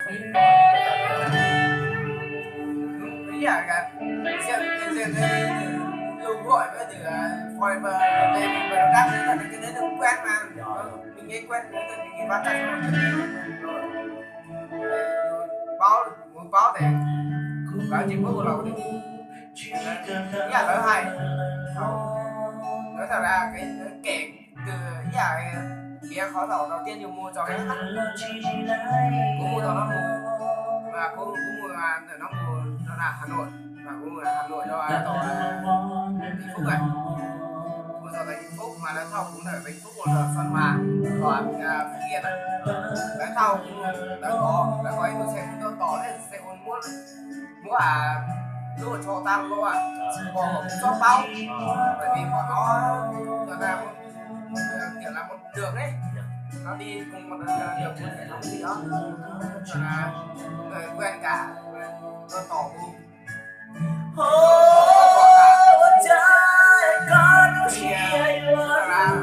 Ib yam li, xiam, xiam, xiam, lus Google với từ, ờ, forever, đây, mình phải đọc đáp, cái đấy nó quen mà. Mình nghe quen, mình nghe qua trang rồi. Báo, muốn báo thì báo chí mới là ib yam lawv hais, lawv tham ra cái, cái kể từ ib yam, piav qhov thaum đầu tiên yus mus txog, kuv mus txog no mus, và kuv, kuv mus, à, ntawm no mus rau Hà Nội, và kuv mus Hà Nội rau, à, tau, à, Vĩnh Phúc rồi. Mus txog Vĩnh Phúc mà lawv thauj kuv ntawm Vĩnh Phúc mus rau Xuân Hòa, còn, à, Phú Yên á. Lawv thauj kuv, lawv có, lawv có ib tug xe, kuv tuaj tos thiab xe ôn muab, muab, à, lub hauv tso tau lawm, còn không có báo, bởi vì bọn nó, cho nên, kiểu là một đường ấy, nó đi cùng một đường, đường của hệ thống gì đó, cho nên người quen cả, tôi tỏ cùng. Ôi, trời, có nỗi, thì, à, là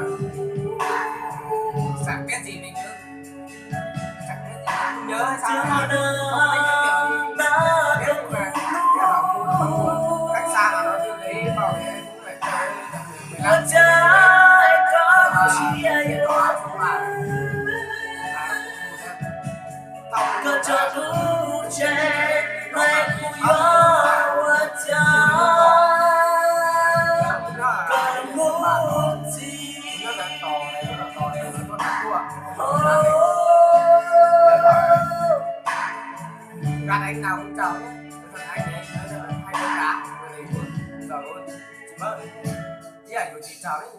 chẳng biết gì mình cứ, chẳng biết gì, không nhớ hay sao, không biết cái kiểu gì. Biết mà, biết là cách xa mà nó, thì đấy, vào đấy cũng phải chơi tầm mười lăm. Ra đánh nào cũng chào nhé. Anh ấy nói là hay bóng đá, giờ chỉ bớt. Ý là dù chỉ chào đấy.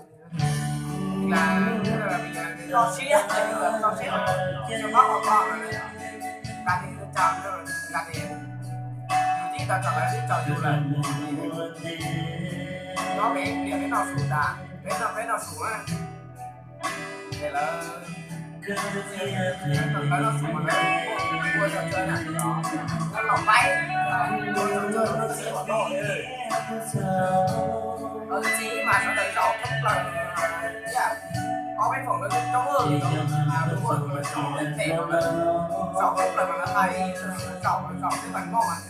Là, tức là mình, à, mình lo siết, mình lo siết mà. Cho bác họ con mà. Là thì nó chào, là thì dù chỉ tao chào là chỉ chào dù là. Nó bé, bé, bé nó sụt à. Bé nó, bé nó sụt á. Thì là, lawv los xum, lawv ua trò chơi nè, lawv los pais, ua trò chơi, lawv siv hom no. Lawv siv mas sawv daws zaum thoob plaws, ib yam ob peb phòng lawv coob, ua, ua, zaum thoob plaws mas lawv hais, zaum, zaum twb tag nrho mas.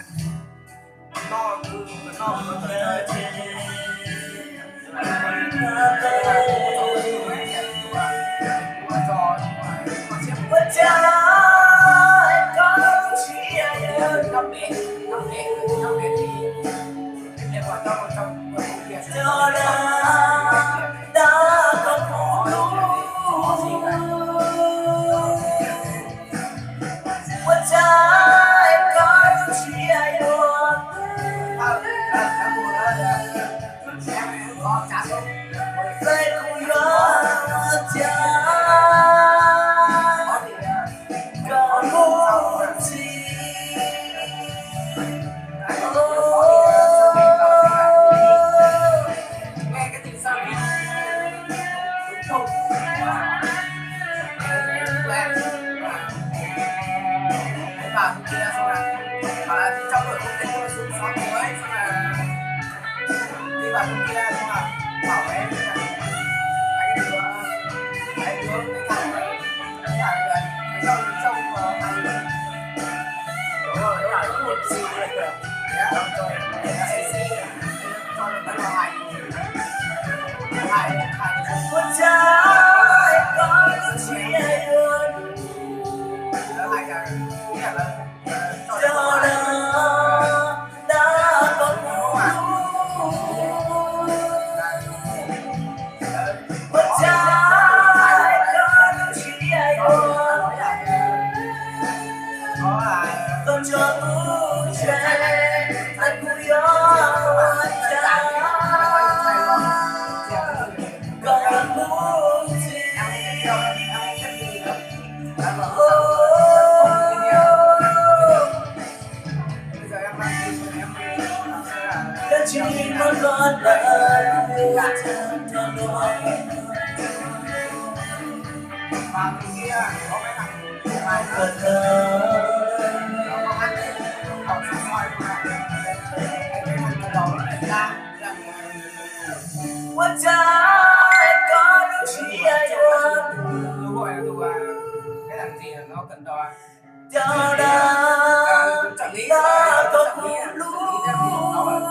Cov dab los tau kuv hlub,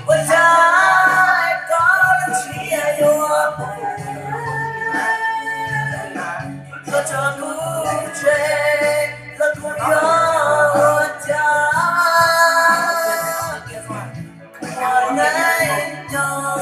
ua cas koj tsis yuav, koj tso kuv tseg los kuv yuav ua cas ua neej nyob.